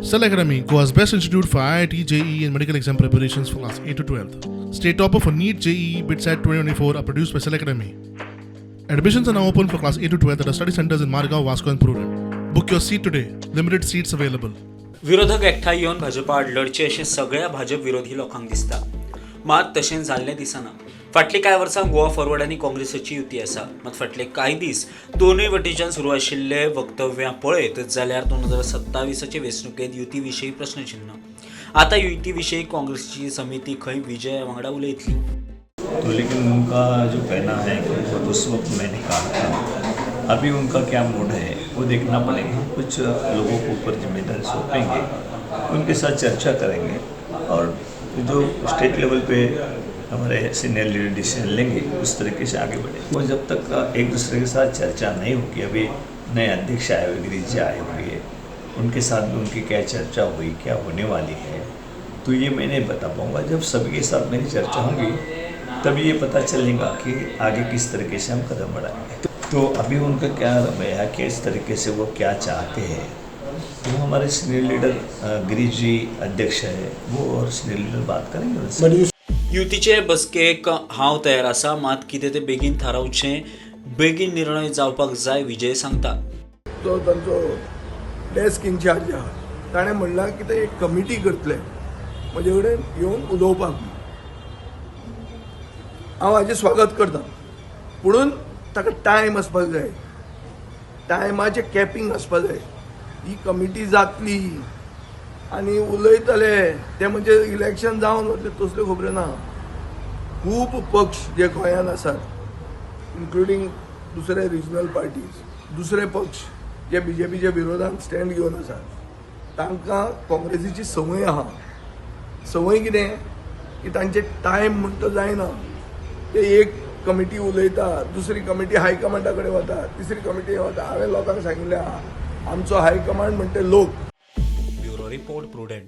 Cell Academy, Goa's best institute for IIT, JEE, and medical exam preparations for class 8 to 12. State topper for NEET, JEE, BITSAT 2024 are produced by Cell Academy. Admissions are now open for class 8 to 12 at our study centers in Margao, Vasco, and Prudent. Book your seat today. Limited seats available. विरोधक एकठांय येवन भाजपा आड लढचे अशें सगळ्या भाजप विरोधी लोकांक दिसता, मात तशें जाल्लें दिसना. फाटलीं कांय वर्सां गोवा फॉरवर्ड आनी काँग्रेसीची युती आसा. मात फाटले कांय दीस दोनूय वटेच्यान सुरू आशिल्ले वक्तव्यां पळयत जाल्यार 2027चे वेंचणुकेंत युती विशीं प्रस्नचिन्न. आतां युती विशीं काँग्रेसीची समिती खंय विजया वांगडा उलयतली. तो लेकिन उनका जो कहना है कि वो तो उस वक्त मैंने कहा था, अभी उनका क्या मूड है, वो देखना पड़ेगा. कुछ लोगों को ऊपर जिम्मेदारी सौंपेंगे, उनके साथ चर्चा करेंगे और जो स्टेट लेवल पे हमारे सीनियर लीडर डिसीजन लेंगे, उस तरीके से आगे बढ़े. वो जब तक एक दूसरे के साथ चर्चा नहीं होगी, अभी नए अध्यक्ष आए हुए, गिरीश जी आए हुए हैं, उनके साथ भी उनकी क्या चर्चा हुई, क्या होने वाली है, तो ये मैं नहीं बता पाऊँगा. जब सभी के साथ मेरी चर्चा होगी, तभी ये पता चलेगा कि आगे किस तरीके से हम कदम बढ़ाएंगे. तो अभी उनका क्या रवैया है, किस तरीके से वो क्या चाहते हैं, तो हमारे सीनियर लीडर गिरीश जी अध्यक्ष है, वो और सीनियर लीडर बात करेंगे उनसे. युतीचे बसकेक हांव तयार आसा, मात कितें तें बेगीन थारावचें, बेगीन निर्णय जावपाक जाय, विजय सांगता. जो तांचो डेस्क इन्चार्ज आहा, ताणें म्हणलां की ते एक कमिटी करतले म्हजे कडेन येवन उलोवपाक. हांव हाजें स्वागत करता, पुणून ताका टायम आसपाक जाय, टायमाचें कॅपिंग आसपाक जाय. ही कमिटी जातली आनी उलयतले ते म्हणजे इलेक्शन जावन वतलें, तसल्यो खबऱ्यो ना. खूब पक्ष जे गोंयांत आसात, इन्क्लुडींग दुसरे रिजनल पार्टीज, दुसरे पक्ष जे बीजेपीच्या विरोधात स्टँड घेवन आसात, तांकां काँग्रेसीची संवय आहा. संवय कितें की तांचे टायम म्हण तो जायना. ते एक कमिटी उलयता, दुसरी कमिटी हायकमांडा कडेन वता, तिसरी कमिटी वता. हांवें लोकांक सांगिल्लें आहा, आमचो हायकमांड म्हणटे लोक. Bureau report, Prudent.